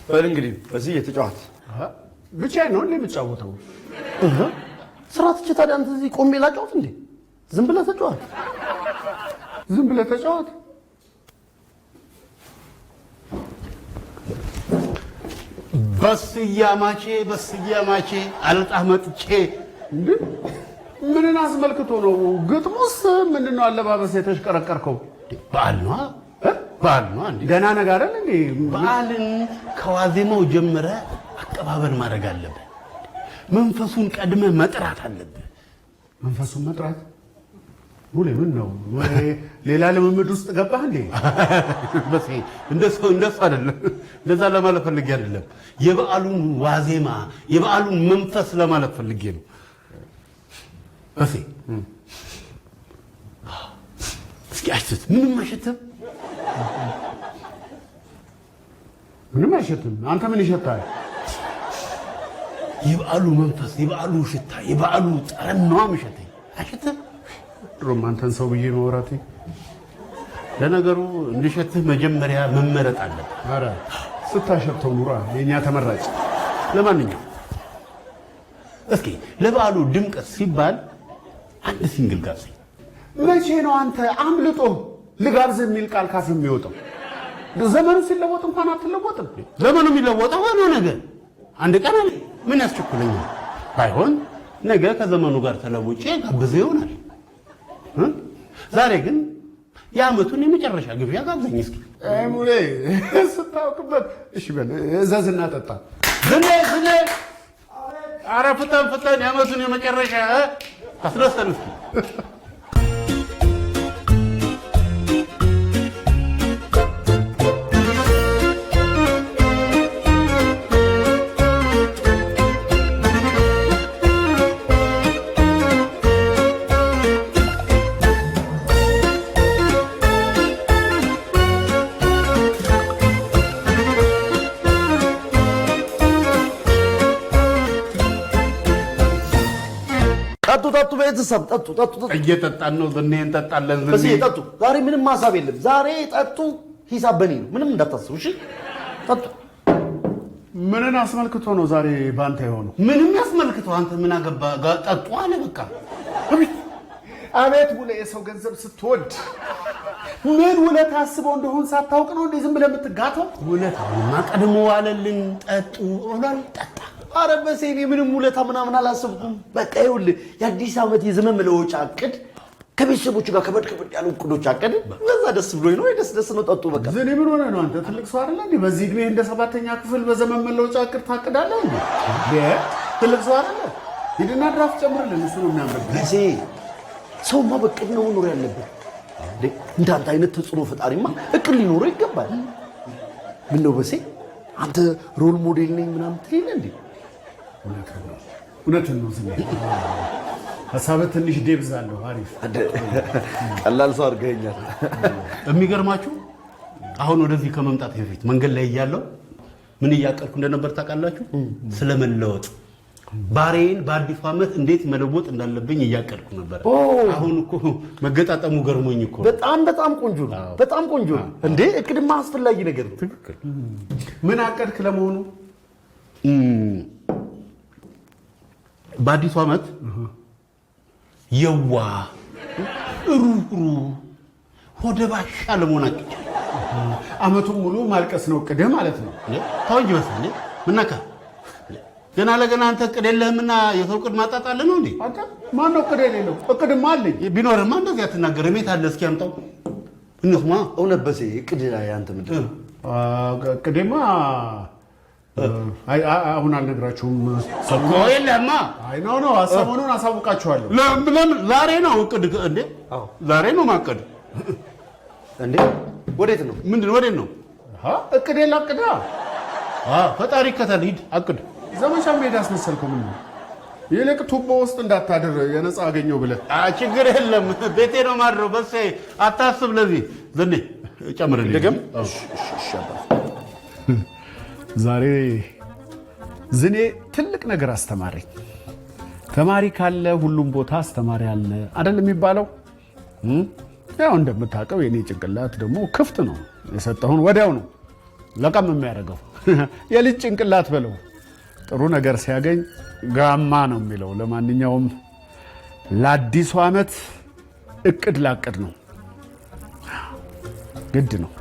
በል እንግዲህ በዚህ የተጫወት ብቻዬን ነው እንዴ የምጫወተው? ስራ ትቼ ታዲያ አንተ እዚህ ቆሜ ላጫወት እንዴ? ዝም ብለህ ተጫወት። ዝም ብለህ ተጫወት። በስያማቼ በስያማቼ አልጣህ መጥቼ። እንዴ ምንን አስመልክቶ ነው ግጥሙስ? ምንድን ነው አለባበስ የተሽቀረቀርከው? በዓል ነዋ፣ በዓል ነዋ። እንዴ ገና ነገ አይደል እንዴ? በዓልን ከዋዜማው ጀምረ አቀባበል ማድረግ አለብህ። መንፈሱን ቀድመ መጥራት አለብህ። መንፈሱን መጥራት ሙሌ፣ ምን ነው ሌላ ልምምድ ውስጥ ገባህ እንዴ? በሴ እንደሱ እንደሱ አይደለም። እንደዛ ለማለት ፈልጌ አይደለም። የበዓሉን ዋዜማ የበዓሉን መንፈስ ለማለት ፈልጌ ነው። በሴ እስኪ አሽትት። ምንም አይሸትም። ምንም አይሸትም። አንተ ምን ይሸታል? የበዓሉ መንፈስ፣ የበዓሉ ሽታ፣ የበዓሉ ጠረን ነዋ የሚሸተኝ። አይሸትም? ድሮም አንተን ሰው ብዬ ማውራቴ። ለነገሩ እንዲሸትህ መጀመሪያ መመረጥ አለብህ። ኧረ ስታሸተው ኑሯ የእኛ ተመራጭ። ለማንኛውም እስኪ ለበዓሉ ድምቀት ሲባል አንድ single ጋብዘኝ። መቼ ነው አንተ አምልጦ ልጋብዝ የሚል ቃል ካፍ የሚወጣው? ዘመኑ ሲለወጥ እንኳን አትለወጥም። ዘመኑ የሚለወጠው ሆኖ ነገ አንድ ቀን አለ። ምን ያስቸኩለኛል? ባይሆን ነገ ከዘመኑ ጋር ተለውጬ ጋብዘህ ይሆናል። እ? ዛሬ ግን የዓመቱን የመጨረሻ ግብዣ ጋብዘኝ እስኪ። አይ ሙሌ ስታውቅበት። እሺ በል እዘዝና ጠጣ። ዝኔ ዝኔ፣ ኧረ ፍጠን ፍጠን፣ የዓመቱን የመጨረሻ አስደስተን እስኪ። ጠጡ ጠጡ፣ ቤተሰብ ጠጡ ጠጡ ጠጡ። እየጠጣን ነው ዝኔ፣ እንጠጣለን ዝኔ። በዚህ ጠጡ። ዛሬ ምንም ሀሳብ የለም። ዛሬ ጠጡ። ሂሳብ በኔ ነው። ምንም እንዳታስቡ እሺ። ጠጡ። ምንን አስመልክቶ ነው ዛሬ ባንተ የሆነው? ምንም ያስመልክተው አንተ ምን አገባ? ጠጡ አለ በቃ። አቤት ሙሌ፣ የሰው ገንዘብ ስትወድ ምን ውለታ አስበው እንደሆን ሳታውቅ ነው እንዴ ዝም ብለህ የምትጋተው? ውለታውንማ ቀድሞ ዋለልን። ጠጡ ብሏል፣ ጠጣ። ኧረ በሴ እኔ ምንም ውለታ ምናምን አላሰብኩም። በቃ ይኸውልህ የአዲስ ዓመት የዘመን መለወጫ እቅድ ከቤተሰቦቹ ጋር ከበድ ከበድ ያሉ እቅዶች አቀድ። ለዛ ደስ ብሎኝ ነው። ደስ ደስ ነው። ጠጡ በቃ። ዝኔ ምን ሆነህ ነው አንተ? ትልቅ ሰው አይደለ እንዴ? በዚህ እድሜ እንደ ሰባተኛ ክፍል በዘመን መለወጫ እቅድ ታቅዳለህ እንዴ? ትልቅ ሰው አይደለ? ሂድና ድራፍት ጨምርልን፣ እሱ ነው የሚያምርብህ። በሴ ሰውማ በእቅድ ነው መኖር ያለበት። እንዴ እንዳንተ አይነት ተጽዕኖ ፈጣሪማ እቅድ ሊኖረው ይገባል። ምን ነው በሴ አንተ role model ነኝ ምናምን ትል የለ እንዴ? እውነትህን ነው፣ እውነትህን ነው ዝኔ። ሀሳብህ ትንሽ depth አለው። አሪፍ። ቀላል ሰው አድርገኸኛል። የሚገርማችሁ አሁን ወደዚህ ከመምጣት በፊት መንገድ ላይ እያለሁ ምን እያቀድኩ እንደነበር ታውቃላችሁ? ስለመለወጥ ባሬን በአዲሱ ዓመት እንዴት መለወጥ እንዳለብኝ እያቀድኩ ነበር። አሁን እኮ መገጣጠሙ ገርሞኝ እኮ ነው። በጣም በጣም ቆንጆ ነው። በጣም ቆንጆ ነው። እንዴ እቅድማ አስፈላጊ ነገር ነው። ትክክል። ምን አቀድክ ለመሆኑ? በአዲሱ ዓመት የዋ ሩህሩህ ሆደ ባሻ ለመሆን አቅጃለሁ። ዓመቱን ሙሉ ማልቀስ ነው እቅድህ ማለት ነው? ተው እንጂ መሰለኝ። ምን ነካ? ገና ለገና አንተ እቅድ የለህምና የሰው እቅድ ማጣጣልህ ነው እንዴ? አንተ ማነው እቅድ የሌለው? እቅድማ አለኝ። ቢኖርህማ እንደዚህ አትናገርም። የት አለ? እስኪ አምጣው እንስማ። እውነት በሴ እቅድ ላይ አንተ ምንድን ነው? እቅዴማ አይ አሁን አልነግራችሁም። እኮ የለህማ። አይ no no፣ ሰሞኑን አሳውቃችኋለሁ። ለምን ዛሬ ነው እቅድ እንዴ? ዛሬ ነው ማቀድ እንዴ? ወዴት ነው? ምንድን ወዴት ነው? እቅዴ ላቅዳ። ፈጣሪ ይከተል። ሂድ አቅድ። ዘመቻ መሄድ አስመሰልከው። ምን ነው? ይልቅ ቱቦ ውስጥ እንዳታድር የነፃ አገኘው ብለህ። ችግር የለም ቤቴ ነው ማድረው። በሴ አታስብ። ለዚህ ዝኔ ጨምርልኝ። ድገም። ዛሬ ዝኔ ትልቅ ነገር አስተማረኝ። ተማሪ ካለ ሁሉም ቦታ አስተማሪ አለ አይደል የሚባለው? ያው እንደምታውቀው የኔ ጭንቅላት ደግሞ ክፍት ነው። የሰጠውን ወዲያው ነው ለቀም የሚያደርገው። የልጅ ጭንቅላት በለው። ጥሩ ነገር ሲያገኝ ጋማ ነው የሚለው። ለማንኛውም ለአዲሱ ዓመት እቅድ ላቅድ ነው፣ ግድ ነው።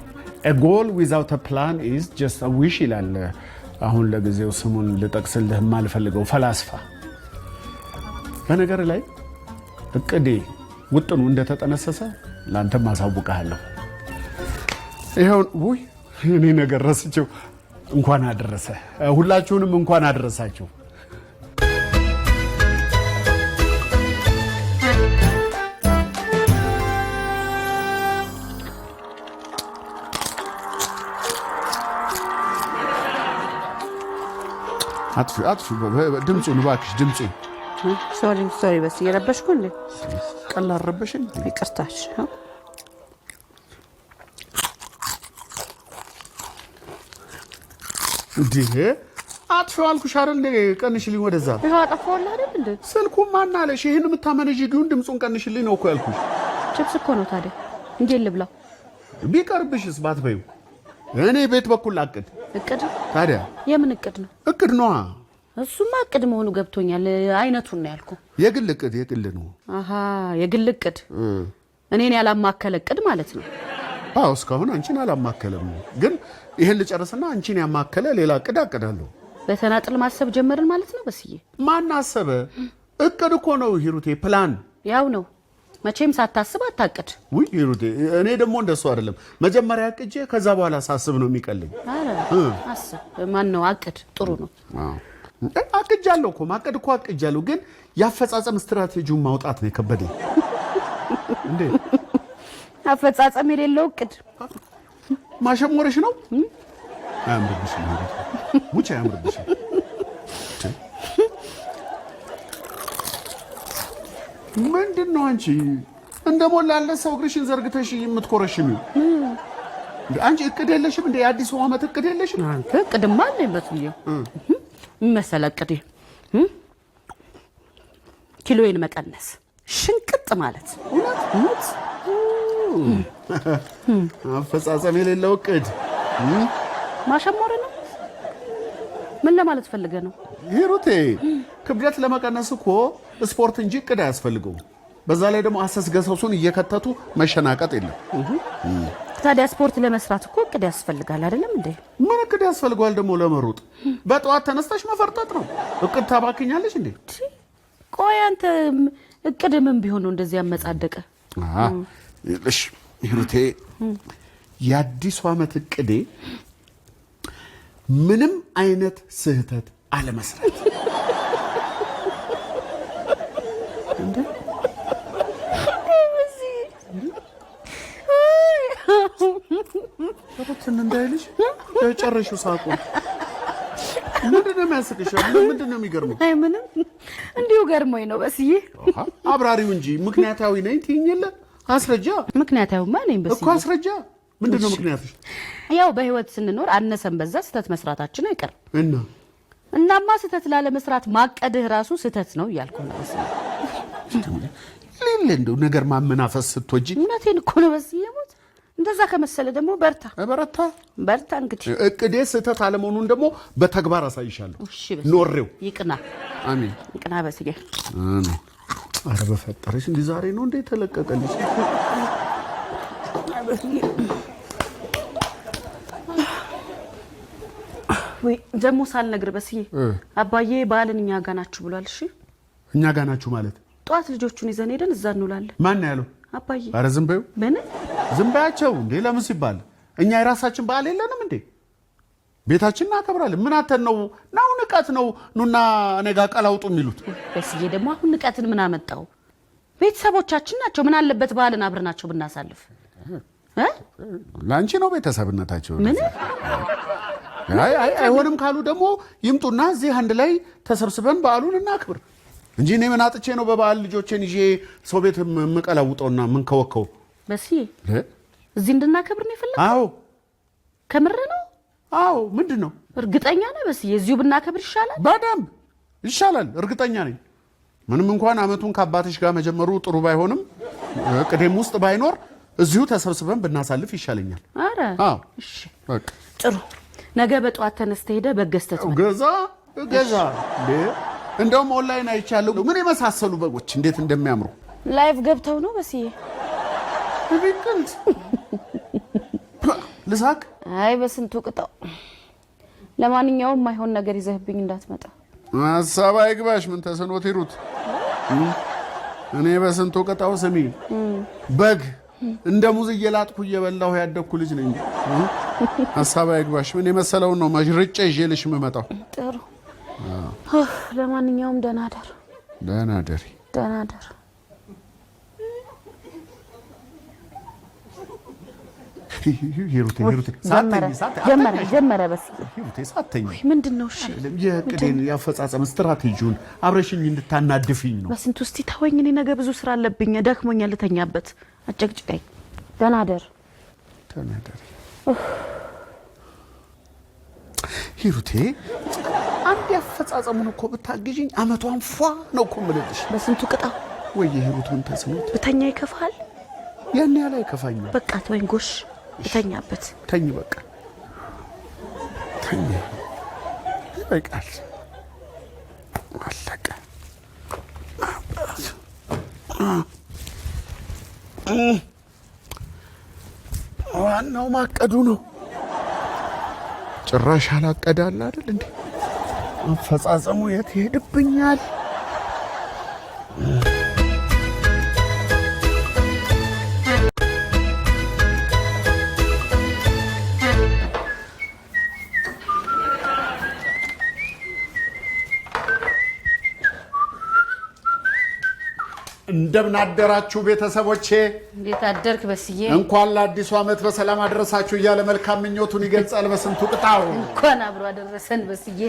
Goal without plan is just wish ይላል። አሁን ለጊዜው ስሙን ልጠቅስልህ የማልፈልገው ፈላስፋ። በነገር ላይ እቅዴ ውጥኑ እንደተጠነሰሰ ለአንተም አሳውቅሃለሁ። ይኸውን ውይ እኔ ነገር ረስቼው። እንኳን አደረሰ ሁላችሁንም፣ እንኳን አደረሳችሁ። አጥፊ አጥፊ፣ ድምፁን እባክሽ ድምፁን። Sorry, sorry፣ በስ እየረበሽኩ እንዴ? ቀላል ረበሽኝ። ይቅርታሽ። እንዲህ አጥፊው አልኩሽ አይደል? ቀንሽልኝ ወደዛ። ይኸው አጠፋሁልህ አይደል እንዴ? ስልኩ ማን አለሽ? ይህን የምታመነዥጊውን ድምፁን ቀንሽልኝ ነው እኮ ያልኩሽ። ችፕስ እኮ ነው ታዲያ፣ እንዴት ልብላው? ቢቀርብሽስ ባትበይው። እኔ ቤት በኩል አቅድ። እቅድ? ታዲያ። የምን እቅድ ነው? እቅድ ነዋ። እሱማ እቅድ መሆኑ ገብቶኛል። አይነቱን ነው ያልኩ። የግል እቅድ፣ የግል ነው። አሃ፣ የግል እቅድ፣ እኔን ያላማከለ እቅድ ማለት ነው። አዎ፣ እስካሁን አንቺን አላማከለም፣ ግን ይሄን ልጨርስና አንቺን ያማከለ ሌላ እቅድ አቅዳለሁ። በተናጥል ማሰብ ጀመርን ማለት ነው በስዬ። ማን አሰበ? እቅድ እኮ ነው ሂሩቴ፣ ፕላን። ያው ነው መቼም ሳታስብ አታቅድ። ውይ ሂሩቴ፣ እኔ ደግሞ እንደሱ አይደለም። መጀመሪያ አቅጄ ከዛ በኋላ ሳስብ ነው የሚቀልኝ። ኧረ አስብ፣ ማን ነው አቅድ፣ ጥሩ ነው። አቅጃለሁ እኮ፣ ማቀድ እኮ አቅጃለሁ፣ ግን የአፈጻጸም ስትራቴጂውን ማውጣት ነው የከበደኝ። እንዴ። አፈጻጸም የሌለው እቅድ። ማሸሞረሽ ነው። አያምርብሽም ሂሩቴ፣ ሙች አያምርብሽም። ምንድን ነው አንቺ እንደ ሞላለት ሰው እግርሽን ዘርግተሽ የምትኮረሽሚው? አንቺ እቅድ የለሽም እንዴ? የአዲሱ ዓመት እቅድ የለሽም? አንተ እቅድማ አለኝ በስዬ። ምን መሰለህ እቅዴ? ኪሎዬን መቀነስ፣ ሽንቅጥ ማለት። እውነት። አፈጻጸም የሌለው እቅድ። ማሸሞር ነው። ምን ለማለት ፈልገህ ነው? ሂሩቴ፣ ክብደት ለመቀነስ እኮ ስፖርት እንጂ እቅድ አያስፈልገውም። በዛ ላይ ደግሞ አሰስ ገሰሱን እየከተቱ መሸናቀጥ የለም። ታዲያ ስፖርት ለመስራት እኮ እቅድ ያስፈልጋል አይደለም እንዴ? ምን እቅድ ያስፈልገዋል ደግሞ ለመሮጥ? በጠዋት ተነስተሽ መፈርጠጥ ነው። እቅድ ታባክኛለሽ እንዴ? ቆይ አንተ እቅድ ምን ቢሆን ነው እንደዚህ ያመጻደቀ? እሺ ሂሩቴ፣ የአዲሱ ዓመት እቅዴ ምንም አይነት ስህተት አለመስራት። እንዴ? ትን እንዳይልሽ ጨረሽው ሳቁን። ምንድን ነው የሚያስቅሽ? ምንድን ነው የሚገርመው? አይ ምንም፣ እንዲሁ ገርሞኝ ነው በስዬ። አብራሪው እንጂ፣ ምክንያታዊ ነኝ ትይኝ የለ፣ አስረጃ። ምክንያታዊማ ነኝ በስዬ። እኮ አስረጃ። ምንድን ነው ምክንያትሽ? ያው በህይወት ስንኖር አነሰን በዛ ስህተት መስራታችን አይቀርም። እና? እናማ ስህተት ላለመስራት ማቀድህ ራሱ ስህተት ነው እያልኩ ነው በስዬ። ሌለ እንደው ነገር ማመናፈስ ስትወጂ። እውነቴን እኮ ነው በስዬ። ሞት እንደዛ ከመሰለ ደግሞ በርታ። በረታ። በርታ እንግዲህ። እቅዴ ስህተት አለመሆኑን ደግሞ በተግባር አሳይሻለሁ። እሺ በስዬ። ኖሬው። ይቅና። አሜን። ይቅና በስዬ። አሜን። ኧረ በፈጠረሽ፣ እንዲህ ዛሬ ነው እንዴ የተለቀቀልሽ? ወይ ደግሞ ሳልነግር በስዬ፣ አባዬ በዓልን እኛ ጋ ናችሁ ብሏል። እሺ። እኛ ጋ ናችሁ ማለት? ጠዋት ልጆቹን ይዘን ሄደን እዛ እንውላለን። ማን ነው ያለው? አባዬ። ኧረ ዝም በይው። ምን? ዝም በያቸው እንዴ! ለምን ሲባል እኛ የራሳችን በዓል የለንም እንዴ? ቤታችን እናከብራለን። ምን አተን ነው ናው ንቀት ነው ኑና እኔ ጋ ቀላውጡ የሚሉት? በስዬ፣ ደግሞ አሁን ንቀትን ምን አመጣው? ቤተሰቦቻችን ናቸው። ምን አለበት በዓልን አብረናቸው ብናሳልፍ እ? ለአንቺ ነው ቤተሰብነታቸው። ምን? አይ አይ፣ አይሆንም ካሉ ደግሞ ይምጡና እዚህ አንድ ላይ ተሰብስበን በዓሉን እናክብር እንጂ እኔ ምን አጥቼ ነው በበዓል ልጆቼን ይዤ ሰው ቤት የምቀላውጠውና የምንከወከው? በስዬ፣ እዚህ እንድናከብር ነው የፈለግከው? አዎ። ከምር ነው? አዎ። ምንድን ነው? እርግጠኛ ነህ በስዬ? እዚሁ ብናከብር ይሻላል? በደንብ ይሻላል። እርግጠኛ ነኝ። ምንም እንኳን አመቱን ከአባትሽ ጋር መጀመሩ ጥሩ ባይሆንም፣ እቅዴም ውስጥ ባይኖር፣ እዚሁ ተሰብስበን ብናሳልፍ ይሻለኛል። አረ። አዎ። እሺ። በቃ። ጥሩ። ነገ በጠዋት ተነስተህ ሄደህ በግ ገዝተህ ትመጣለህ። ገዛ ገዛ እንዴ! እንደውም ኦንላይን አይቻለሁ ምን የመሳሰሉ በጎች እንዴት እንደሚያምሩ። Live ገብተው ነው በስዬ? ቢቅልት ልሳቅ። አይ በስንቱ ቅጣው። ለማንኛውም ማይሆን ነገር ይዘህብኝ እንዳትመጣ። ሀሳብ አይግባሽ። ምን ተስኖት ሂሩት፣ እኔ በስንቱ ቅጣው። ስሚ፣ በግ እንደ ሙዝ እየላጥኩ እየበላሁ ያደግኩ ልጅ ነኝ። ሀሳብ አይግባሽ። ምን የመሰለውን ነው መርጬ ይዤልሽ የምመጣው። ጥሩ። ለማንኛውም ደህና ደር። ደህና ደሪ። ደህና ደር። ሂሩቴ ሂሩቴ፣ ጀመረ ጀመረ። በስዬ ሂሩቴ ሳተኝ። ምንድን ነው? እሺ። የእቅዴን የአፈጻጸም ስትራቴጂውን አብረሽኝ እንድታናድፊኝ ነው። በስንቱ እስቲ ተወኝ። እኔ ነገ ብዙ ስራ አለብኝ፣ ደክሞኛል፣ ልተኛበት። አጨቅጭቀኝ። ደህና ደር። ደህና ደሪ ሂሩቴ። አንድ ያፈጻጸሙን እኮ ብታግዥኝ አመቷን ፏ ነው እኮ የምልልሽ። በስንቱ ቅጣው። ወይ ሂሩት፣ ምን ተስኖት? ብተኛ ይከፋል? ያን ያህል አይከፋኝም። በቃ ተወኝ ጎሽ፣ ብተኛበት። ተኝ፣ በቃ ተኝ፣ ይበቃል። አለቀ። ዋናው ማቀዱ ነው። ጭራሽ አላቀዳል አይደል እንዴ? አፈጻጸሙ የት ይሄድብኛል? እንደምን አደራችሁ ቤተሰቦቼ። እንዴት አደርክ በስዬ? እንኳን ለአዲሱ ዓመት በሰላም አደረሳችሁ እያለ መልካም ምኞቱን ይገልጻል። በስንቱ ቅጣው። እንኳን አብሮ አደረሰን በስዬ።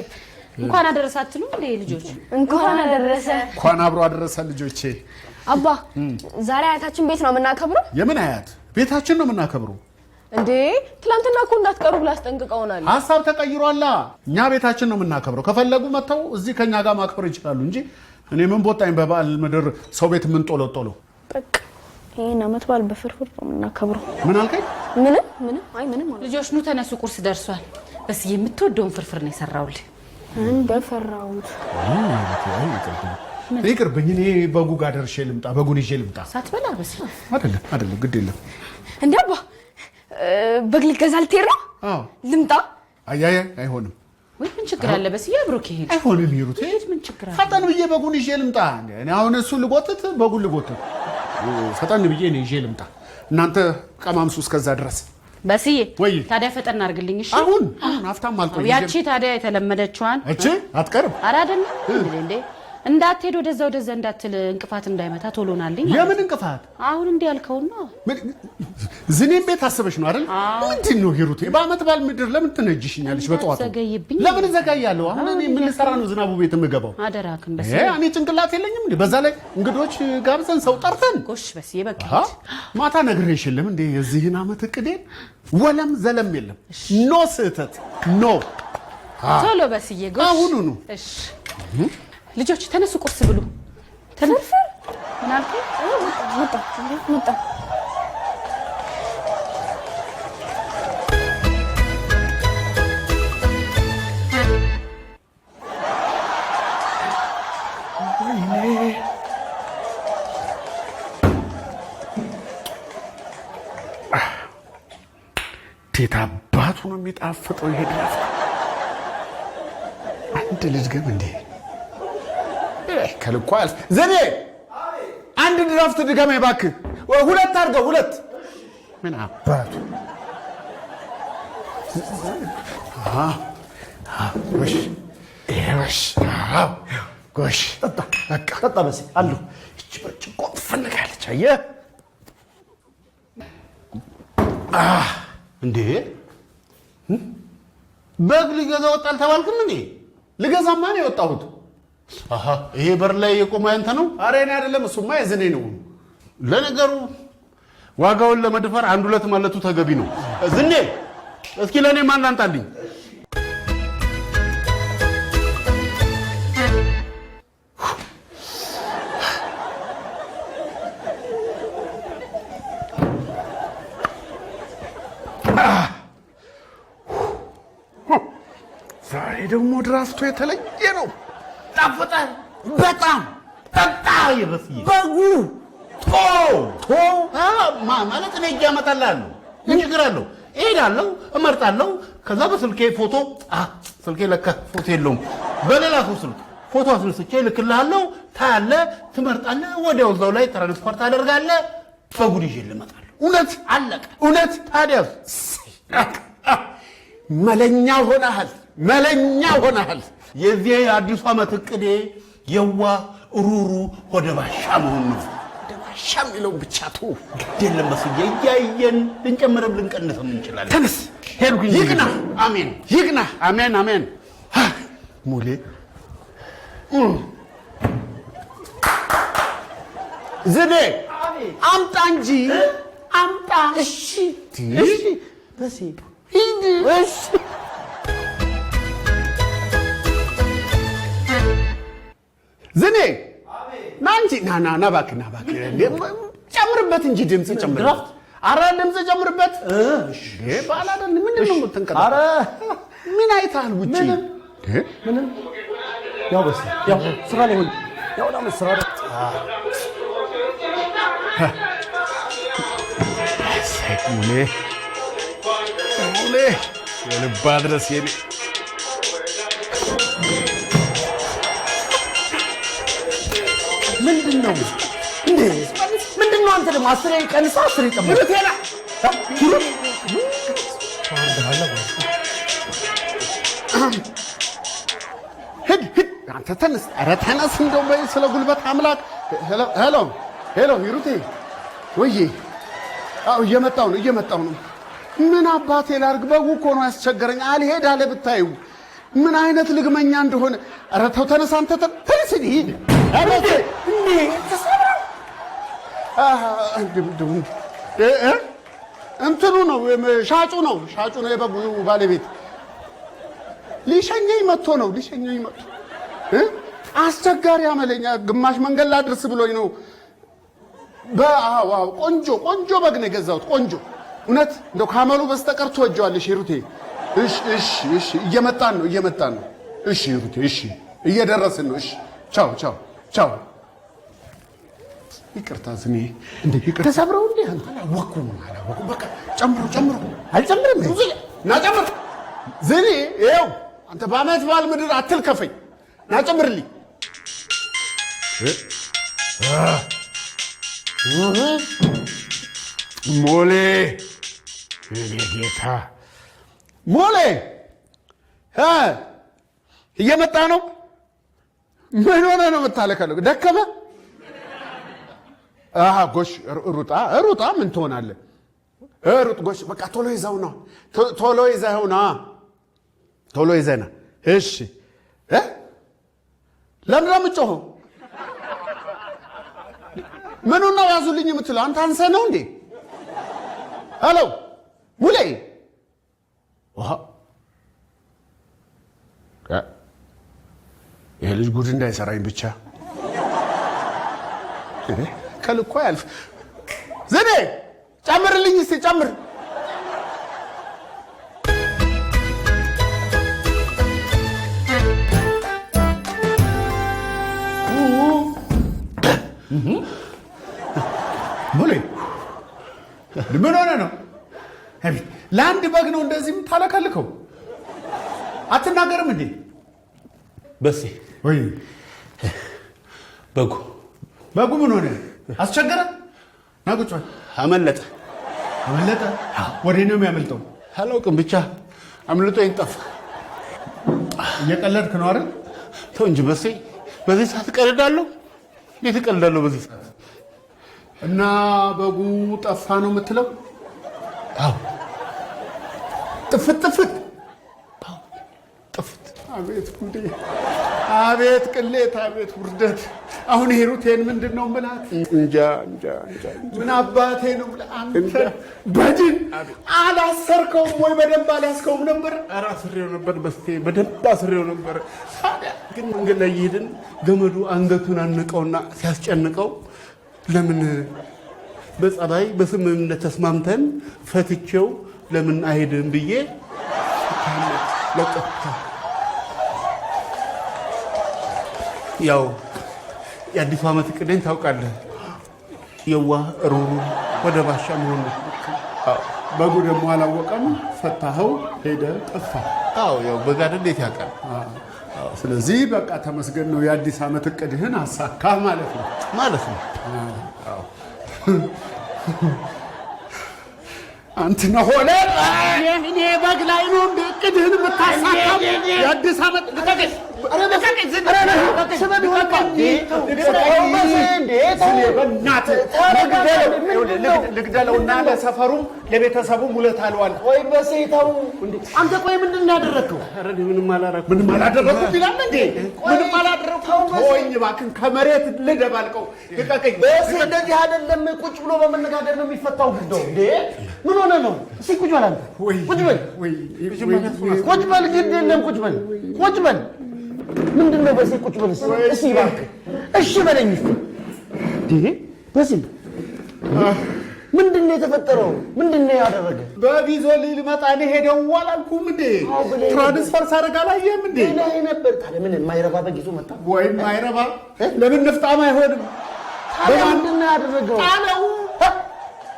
እንኳን አደረሳችሁ እንዴ ልጆች? እንኳን አደረሰ። እንኳን አብሮ አደረሰን ልጆቼ። አባ፣ ዛሬ አያታችን ቤት ነው የምናከብረው? የምን አያት? ቤታችን ነው የምናከብረው። እንዴ፣ ትናንትና እኮ እንዳትቀሩ ብላ አስጠንቅቀውናል። ሀሳብ ተቀይሯላ። እኛ ቤታችን ነው የምናከብረው። ከፈለጉ መጥተው እዚህ ከኛ ጋር ማክበር ይችላሉ እንጂ እኔ ምን ቦጣኝ በበዓል ምድር ሰው ቤት የምንጦለጦለው። በቃ ይሄን አመት በዓል በፍርፍር ነው የምናከብረው። ምን አልከኝ? ምንም ምንም፣ አይ ምንም አለ። ልጆች ኑ ተነሱ፣ ቁርስ ደርሷል። በስዬ የምትወደውን ፍርፍር ነው የሰራውልህ። እንደፈራሁት። ይቅርብኝ። እኔ በጉ ጋር ደርሼ ልምጣ፣ በጉን ይዤ ልምጣ። ሳትበላ በስዬ? አይደለም አይደለም፣ ግድ የለም። እንዴ አባ፣ በግ ልገዛ ልትሄድ ነው? አዎ። ልምጣ? አይ አይ፣ አይሆንም። ወይ ምን ችግር አለ በስዬ? አብሮ ከሄድ አይሆንም ሂሩት፣ ይሄድ ምን ችግር አለ? ፈጠን ብዬ በጉን ይዤ ልምጣ። እኔ አሁን እሱን ልጎትት፣ በጉን ልጎትት፣ ፈጠን ብዬ እኔ ይዤ ልምጣ። እናንተ ቀማምሱ እስከዛ ድረስ። በስዬ ወይ። ታዲያ ፈጠን አድርግልኝ እሺ። አሁን አሁን አፍታም አልቆይም። ያቺ ታዲያ የተለመደችዋን እቺ አትቀርም። ኧረ አይደለም እንዴ እንዴ፣ እንዳትሄድ ወደዛ ወደዛ እንዳትል፣ እንቅፋት እንዳይመታ ቶሎ ናልኝ። የምን እንቅፋት? አሁን እንዲህ ያልከውን ነው። ዝኔን ቤት አስበሽ ነው አይደል? ምንድን ነው ሂሩቴ? በአመት በዓል ምድር ለምን ትነጅሽኛለሽ? በጠዋቱ ዘገይብኝ። ለምን እዘጋያለሁ? አሁን እኔ ምን ልሰራ ነው ዝናቡ ቤት የምገባው? አደራክን በስዬ። እኔ ጭንቅላት የለኝም እንዴ? በዛ ላይ እንግዶች ጋብዘን ሰው ጠርተን። ጎሽ በስዬ በቃ። ማታ ነግሬሽ የለም እንዴ? የዚህን አመት እቅዴን ወለም ዘለም የለም። No ስህተት፣ no። ቶሎ በስዬ ጎሽ። አሁኑኑ። እሺ ልጆች ተነሱ፣ ቁርስ ብሉ። ተነሱ። ምን አልከኝ? መጣ መጣ። እንዴት አባቱ ነው የሚጣፍጠው ይሄ ድራፍት! አንድ ልጅ ግን እንዴ ከልኳ አልፍ። ዘኔ፣ አንድ ድራፍት ድገመኝ እባክህ። ሁለት አድርገው፣ ሁለት። ምን አባቱ። ጎሽ ጎሽ ጎሽ፣ ጠጣ ጠጣ። በስዬ አለሁ። ይቺ ብርጭቆ ትፈልጋለች። አየህ። እንዴ፣ በግ ሊገዛ ወጣ አልተባልክም እንዴ? ልገዛማ ነው የወጣሁት። አሃ፣ ይሄ በር ላይ የቆመ ያንተ ነው? ኧረ እኔ አይደለም፣ እሱማ የዝኔ ነው። ለነገሩ ዋጋውን ለመድፈር አንድ ሁለት ማለቱ ተገቢ ነው። ዝኔ፣ እስኪ ለእኔ ማን ላምጣልኝ? ደግሞ ድራፍቱ የተለየ ነው። ጣፈጠ በጣም ጠጣ። የበስዬ በጉ ቶ ቶ ማለት እኔ እጅ አመጣልሃለሁ። ምን ችግር አለው? እሄዳለሁ፣ እመርጣለሁ። ከዛ በስልኬ ፎቶ ስልኬ ለካ ፎቶ የለውም። በሌላ ሰው ስልክ ፎቶ አስነስቼ እልክልሃለሁ። ታያለህ፣ ትመርጣለህ። ወዲያው እዛው ላይ transfer ታደርጋለህ። በጉድ ይዤ እመጣለሁ። እውነት አለቀ። እውነት። ታዲያስ መለኛ ሆነሃል፣ መለኛ ሆነሃል። የዚህ የአዲሱ ዓመት እቅዴ የዋህ ሩሩ ሆደ ባሻ መሆን ነው። ደባሻ የሚለውን ብቻ ተው። ግድ የለም በስዬ፣ እያየን ልንጨምርም ልንቀንስም እንችላለን። ተነስ፣ ሄድኩኝ። ይቅና፣ አሜን፣ ይቅና። አሜን፣ አሜን። ሙሌ ዝኔ አምጣ እንጂ አምጣ። እሺ እሺ፣ በሴ ሂድ። እሺ። ዝኔ ና እንጂ ና ና ና እባክህ ና እባክህ። እንዴ፣ ጨምርበት እንጂ ድምፅ ጨምርበት። አረ ድምፅ ጨምርበት። እንዴ በዓል አይደል? ምንድን ነው የምትንቀጠቀጠው? አረ ምን አይተሃል ውጪ? ምንም። እንዴ ምንም ያው በሴ ያው ስራ ላይ ሆኜ ያው ላምን ስራ ላይ እሰይ ሙሌ ሙሌ የልባ ድረስ የኔ ምንድን ነው እንዴ? ምንድን ነው አንተ ደግሞ አስሬ ቀንሳ አስሬ ጨምር። ሂድ ሂድ አንተ ተነስ። ኧረ ተነስ እንደው በይ ስለ ጉልበት አምላክ። Hello hello hello ሂሩቴ ወዬ፣ አዎ እየመጣሁ ነው እየመጣሁ ነው። ምን አባቴ ላድርግ? በጉ እኮ ነው ያስቸገረኝ። አልሄድ አለ ብታዩ ምን አይነት ልግመኛ እንደሆነ። ኧረ ተው ተነስ አንተ ተነስ ሂድ። ኧረ እንዴ ተሰብራ እንትኑ ነው ሻጩ ነው ሻጩ ነው የበጉ ባለቤት ሊሸኘኝ መጥቶ ነው ሊሸኘኝ መጥቶ እ አስቸጋሪ አመለኛ ግማሽ መንገድ ላድርስ ብሎኝ ነው። በአዎ አዎ፣ ቆንጆ ቆንጆ በግ ነው የገዛሁት። ቆንጆ እውነት እንደው ካመሉ በስተቀር ትወጂዋለሽ ሂሩቴ። እሺ እሺ እሺ፣ እየመጣን ነው እየመጣን ነው። እሺ ሂሩቴ፣ እሺ እየደረስን ነው። እሺ ቻው ቻው ቻው። ይቅርታ ዝኔ፣ እንዴ ይቅርታ። ተሰብረው እንዴ አንተ አላወኩም አላወኩም። በቃ ጨምሮ ጨምሮ አልጨምርም። ና ጨምር ዝኔ። ይኸው አንተ በዓመት በዓል ምድር አትልከፈኝ። ና ጨምርልኝ። ሞሌ የኔ ጌታ ሞሌ እ እየመጣ ነው። ምን ሆነ ነው የምታለከለው? ደከመ? አሃ ጎሽ፣ ሩጣ ሩጣ፣ ምን ትሆናለህ? ሩጥ ጎሽ፣ በቃ ቶሎ ይዘው ና፣ ቶሎ ይዘኸው ና፣ ቶሎ ይዘህ ና። እሺ እ ለምን ነው የምትጮኸው? ምኑን ነው ያዙልኝ የምትለው? አንተ አንሰህ ነው እንዴ? Hello ሙሌ፣ ውሃ ይሄ ልጅ ጉድ እንዳይሰራኝ ብቻ እንዴ፣ ከልኮ ያልፍ። ዝኔ ጨምርልኝ እስቲ ጨምር። ሙሌ ምን ሆነ ነው? አቤት፣ ለአንድ በግ ነው እንደዚህ የምታለከልከው? አትናገርም እንዴ? በሴ ወይ በጉ በጉ ምን ሆነ? አስቸገረ? ና ቁጭ በል። አመለጠ። አመለጠ? ወዴት ነው የሚያመልጠው? አላውቅም ብቻ አምልጦኝ ጠፋ። እየቀለድክ ነው አይደል? ተው እንጂ በሴ፣ በዚህ ሰዓት እቀልዳለሁ? እንዴት እቀልዳለሁ በዚህ ሰዓት? እና በጉ ጠፋ ነው የምትለው? አዎ ጥፍት ጥፍት ጥፍት። አቤት ጉዴ! አቤት ቅሌት! አቤት ውርደት! አሁን ሂሩቴን ምንድን ነው የምላት? እንጃ እንጃ እንጃ። ምን አባቴ ነው የምልህ? አንተ በድን አላሰርከውም ወይ? በደንብ አልያዝከውም ነበር? ኧረ አስሬው ነበር በስቴ፣ በደንብ አስሬው ነበር። ታዲያ ግን መንገድ ላይ እየሄድን ገመዱ አንገቱን አነቀውና ሲያስጨንቀው ለምን በጸባይ በስምምነት ተስማምተን ፈትቼው ለምን አይሄድም ብዬ ለቀቅኩት። ያው የአዲሱ ዓመት እቅዴን ታውቃለህ። የዋህ ሩሩ ወደ ባሻ መሆን ነው። በጉ ደግሞ አላወቀም። ፈታኸው፣ ሄደ፣ ጠፋ። አዎ፣ ያው በግ አይደል እንዴት ያውቃል? ስለዚህ በቃ ተመስገን ነው። የአዲስ ዓመት እቅድህን አሳካህ ማለት ነው። ማለት ነው። አንተ ነህ ሆነ እኔ በግ ላይ ነው እንደ እቅድህን የምታሳካው የአዲስ ዓመት። ልቀቀኝ! ልግደለውና ለሰፈሩም ለቤተሰቡም ውለታ አልዋል። ቆይ በሴ ተው አንተ፣ ቆይ ምንድን ነው ያደረግከው? ኧረ እኔ ምንም አላደረኩም። ምንም አላደረኩም ይላል እንዴ? ምንም አላደረኩም። ተወኝ እባክህን፣ ከመሬት ልደባልቀው። ልቀቀኝ። በሴ እንደዚህ አይደለም። ቁጭ ብሎ በመነጋገር ነው የሚፈታው ጉዳዩ። እንዴ ምን ሆነ ነው? እስኪ ቁጭ በል አንተ፣ ቁጭ በል፣ ቁጭ በል፣ ግድ የለም ቁጭ በል፣ ቁጭ በል። ምንድን ነው በሴ ቁጭ በል እስኪ፣ እስኪ እባክህ እሺ በለኝ እስኪ። እንዴ በሴ ምንድን ነው የተፈጠረው? ምንድን ነው ያደረገ? በግ ይዞልኝ ልመጣ እኔ ሄደው አላልኩም እንዴ? አዎ ብለህ Transfer ሳደርግ አላየህም እንዴ? ብለህ ነበር። ታዲያ ምን የማይረባ በግ ይዞ መጣ? ወይም አይረባ ለምን ንፍጣም አይሆንም? ታዲያ ምንድን ነው ያደረገው? ጣለው፣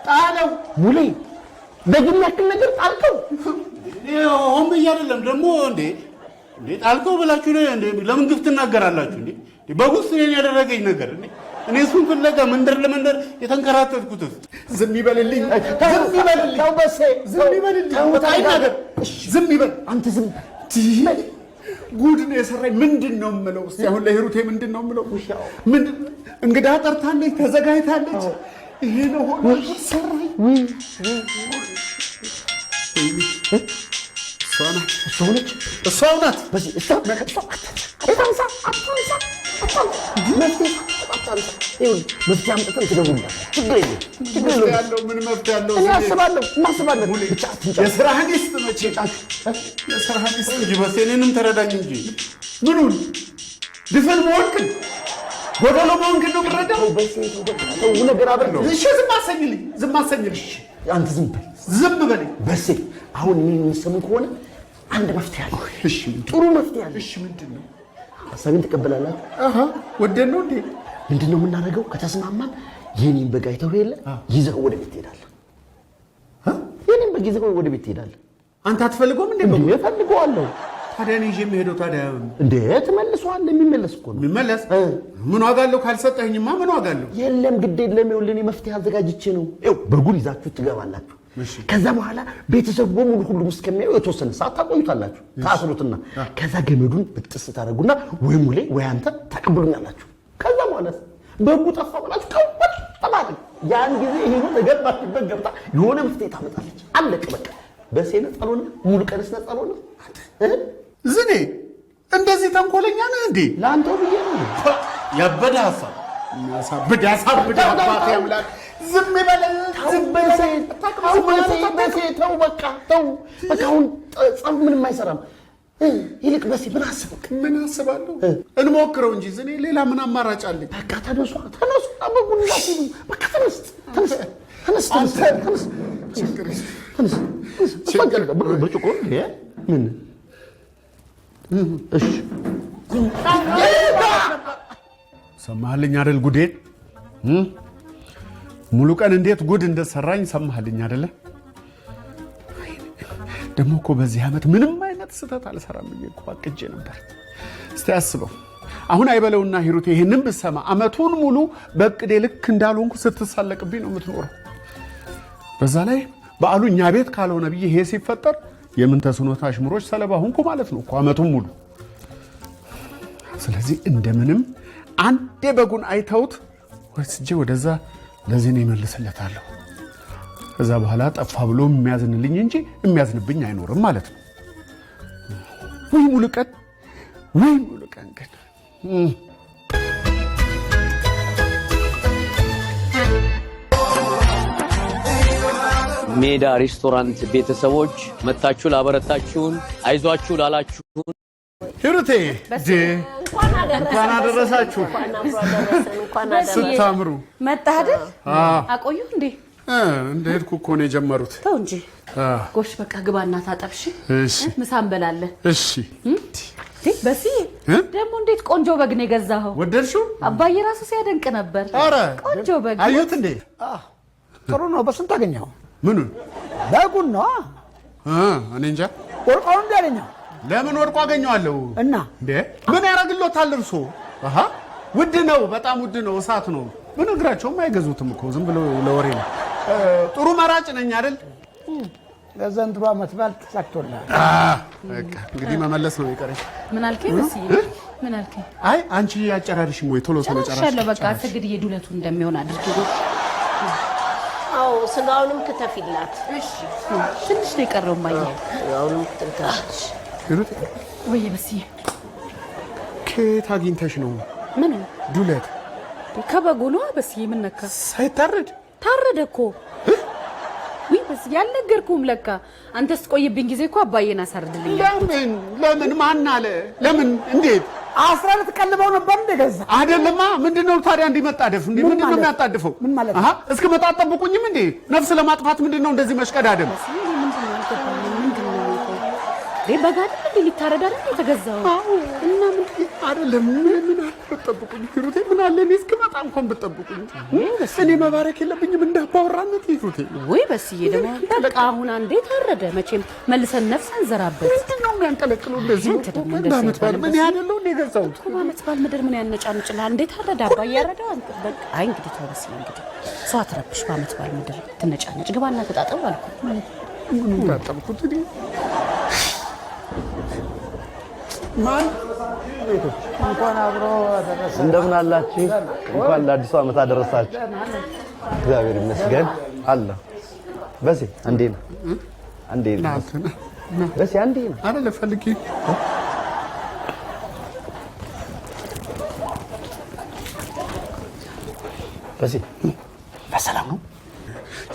ጣለው። ሙሌ በግ የሚያክል ነገር ጣልከው? እኔ ሆን ብዬ አይደለም ደግሞ። እንዴ እንዴ ጣልከው ብላችሁ ነው እንዴ? ለምን ግፍ ትናገራላችሁ እንዴ? በጉስ እኔን ያደረገኝ ነገር እንዴ? እኔ እሱን ፍለጋ መንደር ለመንደር የተንከራተትኩትስ ዝም ይበልልኝ፣ ዝም ይበልልኝ፣ ተው በሴ ዝም ይበልልኝ። ተው በቃ አይናገር፣ ዝም ይበል። አንተ ዝም ጉድ ነው የሰራኝ። ምንድን ነው የምለው? እስኪ አሁን ለሂሩቴ ምንድን ነው የምለው? ምንድን እንግዳ ጠርታለች፣ ተዘጋጅታለች። ይሄ ነው ሆኖ ሰራኝ። እሷ ናት፣ እሷ ሆነች። እሷው ናት። በሴ እሷ እሷ አታንሳ፣ አታንሳ፣ አታንሳ። መፍትሄ አታንሳ። ይኸውልህ መፍትሄ አምጥተን ትደውልልሃለህ። ችግር የለውም፣ ችግር መፍትሄ የለውም። ያለው ምን መፍትሄ ያለው? እኔ አስባለሁ፣ እናስባለን። ብቻ አትንጫ። የስራህን ይስጥ መቼ የስራህን ይስጥ። እንጂ በሴ እኔንም ተረዳኝ እንጂ። ምኑን ድፍን መሆንክን ጎደሎ መሆንክን ነው የምረዳው? ተው በሴ ተው፣ በቃ ተው፣ ነገር አብረን ነው። እሺ ዝም አሰኝልኝ፣ ዝም አሰኝልኝ፣ አንተ ዝም በል ዝም በለኝ። በሴ። አሁን እኔን የምትሰሙኝ ከሆነ አንድ መፍትሄ አለ። እሺ ጥሩ መፍትሄ አለ። እሺ ምንድን ነው? ሀሳቤን ትቀበላላችሁ? አሃ ወደን ነው እንዴ? ምንድን ነው የምናደርገው? ከተስማማን የኔን በግ አይተኸው የለ ይዘኸው ወደ ቤት ትሄዳለህ። የኔን በግ ይዘኸው ወደ ቤት ትሄዳለህ። አንተ አትፈልገውም እንዴ? እንዴ እፈልገዋለሁ። ታዲያ እኔ ይዤ የምሄደው ታዲያ እንዴ ትመልሰዋለህ። የሚመለስ እኮ ነው። የሚመለስ ምን ዋጋ አለው? ካልሰጠኸኝማ ምን ዋጋ አለው? የለም ግድ የለም። ይኸውልህ እኔ መፍትሄ አዘጋጅቼ ነው። ይኸው በጉን ይዛችሁ ትገባላችሁ። ከዛ በኋላ ቤተሰቡ በሙሉ ሁሉም እስከሚያዩ የተወሰነ ሰዓት ታቆዩታላችሁ። ታስሩትና ከዛ ገመዱን ብጥስ ታደርጉና ወይ ሙሌ ወይ አንተ ታቀብሉኛላችሁ። ከዛ በኋላ በጉ ጠፋ ብላችሁ ቀወጥ ማለት ያን ጊዜ ይሄ ተገባችበት ገብታ የሆነ መፍትሄ ታመጣለች። አለቀ በቃ። በሴ ነፃ አልሆነ፣ ሙሉ ቀንስ ነፃ አልሆነ። ዝኔ እንደዚህ ተንኮለኛ ነህ እንዴ? ለአንተው ብዬ ነው። ያበደ ሀሳብ። ያሳብድ ያሳብድ። አባቴ አምላክ ዝም ይበል፣ ዝም በሴ ይበል። ተው በሴ በሴ ተው በቃ ተው በቃ። አሁን ጸብ ምንም አይሰራም። ይልቅ በሴ ምን አስብክ? ምን አስባለሁ? እንሞክረው እንጂ ዝኔ፣ ሌላ ምን አማራጭ አለኝ? በቃ ተነሱ፣ ተነሱ፣ በጉን ይዛችሁ ሂዱ። በቃ ተነስ፣ ተነስ፣ ተነስ፣ ተነስ፣ ተነስ፣ ተነስ። ብርጭቆ እንዴ ምን? እሺ ሰማህልኝ አይደል ጉዴን? ሙሉ ቀን እንዴት ጉድ እንደሰራኝ ሰማህልኝ አይደለ? ደግሞ እኮ በዚህ ዓመት ምንም አይነት ስህተት አልሰራም ብዬ እኮ አቅጄ ነበር። እስቲ አስበው አሁን አይበለውና ሂሩቴ ይህንን ብሰማ ዓመቱን ሙሉ በእቅዴ ልክ እንዳልሆንኩ ስትሳለቅብኝ ነው የምትኖረው። በዛ ላይ በዓሉ እኛ ቤት ካልሆነ ብዬ ይሄ ሲፈጠር የምን ተስኖት አሽሙሮች ሰለባ ሆንኩ ማለት ነው እኮ ዓመቱን ሙሉ። ስለዚህ እንደምንም አንዴ በጉን አይተውት ወስጄ ወደዛ ለዚህ ነው ይመልስለታለሁ። ከዛ በኋላ ጠፋ ብሎ የሚያዝንልኝ እንጂ የሚያዝንብኝ አይኖርም ማለት ነው። ወይ ሙሉ ቀን፣ ወይ ሙሉ ቀን ግን ሜዳ ሬስቶራንት ቤተሰቦች መታችሁ ላበረታችሁን፣ አይዟችሁ ላላችሁን ሂሩቴ እንኳን አደረሳችሁ። ስታምሩ። መጣህ አይደል? አቆዩ እንዴ? እንደ ሄድኩ እኮ ነው የጀመሩት። ተው እንጂ። ጎሽ በቃ ግባና ታጠብ። እሺ፣ ምሳ እንበላለን። እሺ። በስዬ ደግሞ እንዴት ቆንጆ በግ ነው የገዛኸው። ወደድሽው? አባዬ ራሱ ሲያደንቅ ነበር። ኧረ ቆንጆ በግ። አዩት እንዴ? ጥሩ ነው። በስንት አገኘኸው? ምኑን? በጉን ነዋ። እኔ እንጃ። ወርቆ ነው እንዴ ያገኘኸው? ለምን ወድቆ አገኘዋለሁ? እና እንዴ ምን ያደርግሎታል እርሶ? አሃ ውድ ነው፣ በጣም ውድ ነው፣ እሳት ነው። ብነግራቸውም አይገዙትም እኮ ዝም ብሎ ለወሬ ነው። ጥሩ መራጭ ነኝ አይደል? ለዘንድሮ ዓመት በዓል ተሳክቶልሃል። በቃ እንግዲህ መመለስ ነው የቀረኝ። ምን አልከኝ በስዬ? ምን አልከኝ? አይ አንቺ አጨራርሽም ወይ? ቶሎ ቶሎ ጨራርሽ። ጨርሻለሁ። በቃ አሰግድዬ ዱለቱ እንደሚሆን አድርጊ። አዎ ስጋውንም ክተፊላት። እሺ ትንሽ ነው የቀረው እማዬ። ስጋውንም ክትልካለች። ወይ በስዬ፣ ከየት አግኝተሽ ነው? ምን ዱለት? ከበጉ ነዋ በስዬ። ምን ነካ? ሳይታረድ ታረደ እኮ። ውይ በስዬ አልነገርኩህም ለካ። አንተ ስትቆይብኝ ጊዜ እኮ አባዬን አሳርድልኝ። ለምን ለምን? ማን አለ? ለምን? እንዴት? አስራ ልትቀልበው ነበር እንደ ገዛ አይደለማ። ምንድነው ታዲያ እንዲመጣደፍ? እንዴ ምንድነው የሚያጣድፈው? ምን ማለት ነው? እስክመጣ አትጠብቁኝም እንዴ? ነፍስ ለማጥፋት ምንድነው እንደዚህ መሽቀዳደም? በግ አይደል እንዴ ሊታረድ አይደል የተገዛው? እና ምንድን አይደለም ምን አለ ብትጠብቁኝ፣ ሂሩቴ ምን አለ እኔ እስክመጣ እንኳን ብትጠብቁኝ። እኔ መባረክ የለብኝም እንደ አባወራነት ሂሩቴ። ወይ በስዬ ደግሞ በቃ አሁን አንዴ ታረደ፣ መቼም መልሰን ነፍስ አንዘራበት። ምንድን ነው የሚያንጠለቅለው እንደዚህ? እንደ ዓመት በዓል ምን ያደለው እንደ የገዛሁት እኮ በዓመት በዓል ምድር ምን ያነጫንጭልሃል? እንዴ ታረደ አባዬ ያረደው። በቃ አይ እንግዲህ ተው በስዬ፣ እንግዲህ ሰው አትረብሽ። በዓመት በዓል ምድር ትነጫነጭ። ግባና ተጣጠብ አልኩህ። ምኑን ታጠብኩት እኔ? ማን እንኳን አብሮ አደረሰ። እንደምን አላችሁ? እንኳን ለአዲሱ ዓመት አደረሳችሁ። እግዚአብሔር ይመስገን አለ። በሴ አንዴ ነው አንዴ ነው በሴ አንዴ ነው አይደለ ፈልጌ በሴ በሰላም ነው?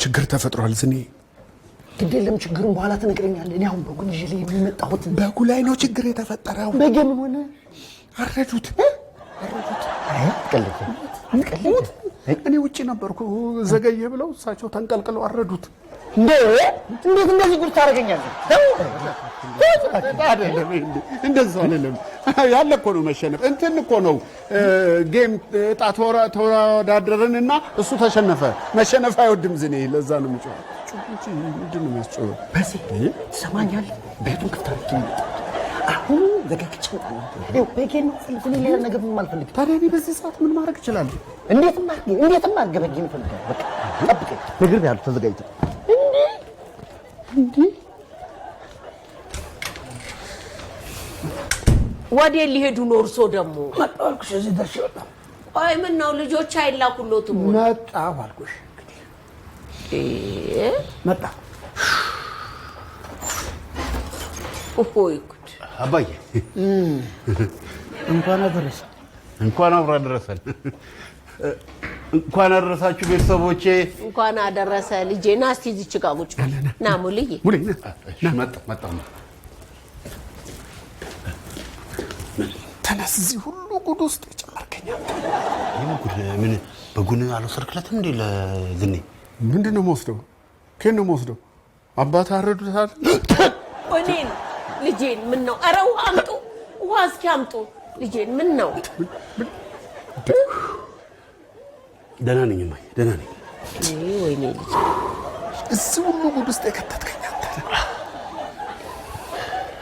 ችግር ተፈጥሯል ዝኔ። ግድ የለም ችግሩን በኋላ ትነግረኛለህ። እኔ አሁን በጉን ይዤ ልሄድ ነው የመጣሁት። በጉ ላይ ነው ችግር የተፈጠረው። በጌ ምን ሆነ? አረዱት። አትቀልድ፣ አትቀልድ። እኔ ውጭ ነበርኩ፣ ዘገየ ብለው እሳቸው ተንቀልቅለው አረዱት። እንዴ እንዴት እንደዚህ ጉድ ታደርገኛለህ? አይደለም እንደዛ አይደለም። ያለ እኮ ነው መሸነፍ። እንትን እኮ ነው game ዕጣ ተወዳደረንና እሱ ተሸነፈ። መሸነፍ አይወድም ዝኔ። ለዛ ነው የሚጮኸው። ምንድን ነው የሚያስጮኸው? በሴ ትሰማኛለህ? ቤቱን ክፍት አድርጌ ነው የመጣሁት። አሁን ዘጋግቼ እመጣለሁ። ይኸው በጌን ነው የምፈልገው፣ እኔ ሌላ ነገር ምንም አልፈልግም። ታዲያ እኔ በዚህ ሰዓት ምን ማድረግ እችላለሁ? እንዴትም አድርጌ እንዴትም አድርጌ በጌን እፈልጋለሁ። በቃ ጠብቀኝ፣ ነግሬሃለሁ። ተዘጋጅተህ እንዴ እንዴ ወዴት ሊሄዱ ነው እርሶ ደግሞ? መጣሁ አልኩሽ፣ እዚህ ደርሼ ወጣሁ። ቆይ ምን ነው ልጆች አይላኩሎትም ወይ? መጣሁ አልኩሽ፣ መጣሁ። ኦሆይ ጉድ! አባዬ እንኳን አደረሰ። እንኳን አብሮ አደረሰን። እንኳን አደረሳችሁ ቤተሰቦቼ። እንኳን አደረሰ ልጄ። ና እስቲ እዚች ጋር ቁጭ በል። ና ሙልዬ። ሙሌ መጣ መጣ። ተነስ፣ እዚህ ሁሉ ጉድ ውስጥ የጨመርከኝ አንተ። ይሄ ጉድ ምን በጉን አልወሰድክለትም እንዴ ለዝኔ? ምንድን ነው የምወስደው? ከየት ነው የምወስደው? አባት አረዱት አይደል? እኔን ልጄን ምን ነው? ኧረ ውሃ አምጡ፣ ውሃ እስኪ አምጡ። ልጄን ምን ነው? ደህና ነኝ እማዬ፣ ደህና ነኝ። ወይኔ ልጄ፣ እዚህ ሁሉ ጉድ ውስጥ የከተትከኝ አንተ።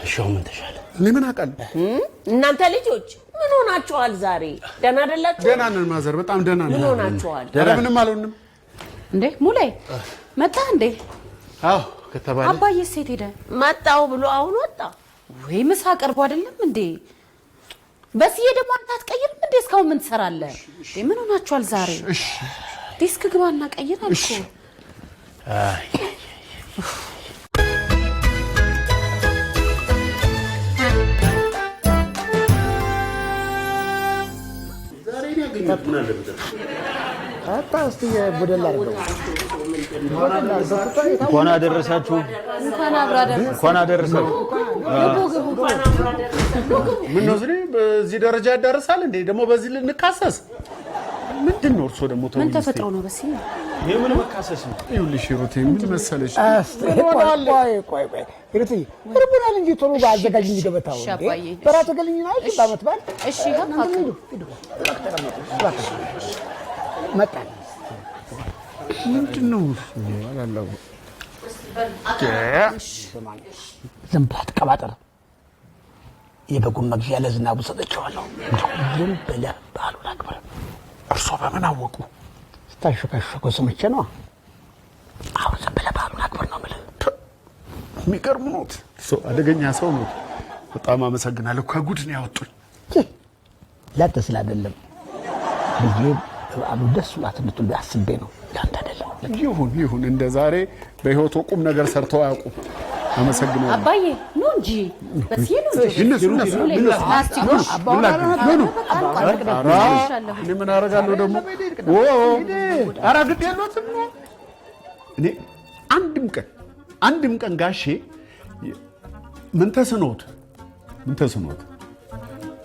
እሺ አሁን ምን ተሻለ? እኔ ምን አውቃለሁ? እናንተ ልጆች ምን ሆናችኋል ዛሬ? ደህና አይደላችሁ? ደህና ነን ማዘር፣ በጣም ደህና ነን። ምን ሆናችኋል? ኧረ ምንም አልሆንም። እንዴ ሙሌ መጣ እንዴ? አዎ ከተባለ አባዬ ሴት ሄደ? መጣሁ ብሎ አሁን ወጣ። ወይ ምሳ ቀርቦ አይደለም እንዴ? በስዬ ደግሞ አንተ አትቀይርም እንዴ? እስካሁን ምን ትሰራለህ? ምን ሆናችኋል ዛሬ? ዲስክ ግባና ቀይር አልኩህ። አይ እንኳን አደረሳችሁ። እንኳን አደረሳችሁ። ምነው ዝኔ በዚህ ደረጃ ያዳርሳል እንዴ? ደግሞ በዚህ ልንካሰስ? ምንድን ነው እርሶ ደግሞ ተው ምን ተፈጥሮ ነው በስዬ? ይሄ ምን መካሰስ ነው? ይኸውልሽ ሂሩቴ ምን መሰለሽ እስቲ ቆይ ቆይ ቆይ ቆይ ሂሩትዬ እርቦናል እንጂ ቶሎ አዘጋጅ እንጂ ገበታው እሺ እንዴ አባዬ፣ እሺ። በራቱ ገልኝ ነው አይደል? በዓመት በዓል እሺ ይኸው እናንተም ሂዱ ሂዱ፣ እባክህ ተቀመጡ፣ እባክህ መጣን። ምንድን ነው እሱ አላለው ዝም ብለህ አትቀባጥር። የበጉን መግዣ ለዝናቡ ሰጥቼዋለሁ። ዝም ብለህ በዓሉን አክብር። እርሶ በምን አወቁ? ስታሾካሾከው ሰምቼ ነዋ። አሁን ዝም ብለህ በዓሉን አክብር ነው የምልህ። የሚገርሙ ኖት፣ እርሶ አደገኛ ሰው ኖት። በጣም አመሰግናለሁ። ከጉድ ነው ያወጡኝ። ላንተ ስለ አይደለም ልጄ በበዓሉ ደስ ብሏት እንድትውል አስቤ ነው፣ ለአንተ አይደለም። ይሁን ይሁን፣ እንደ ዛሬ በህይወት ቁም ነገር ሰርተው አያውቁም። አመሰግናለሁ። አባዬ ኑ እንጂ በስዬ ኑ እንጂ። ይነሱ ይነሱ ይነሱ። ናስቲ ጎሽ ኑ ኑ። ኧረ እኔ ምን አደርጋለሁ ደግሞ? ኦ ኧረ ግድ የለዎትም። እኔ አንድም ቀን አንድም ቀን ጋሼ ምን ተስኖት ምን ተስኖት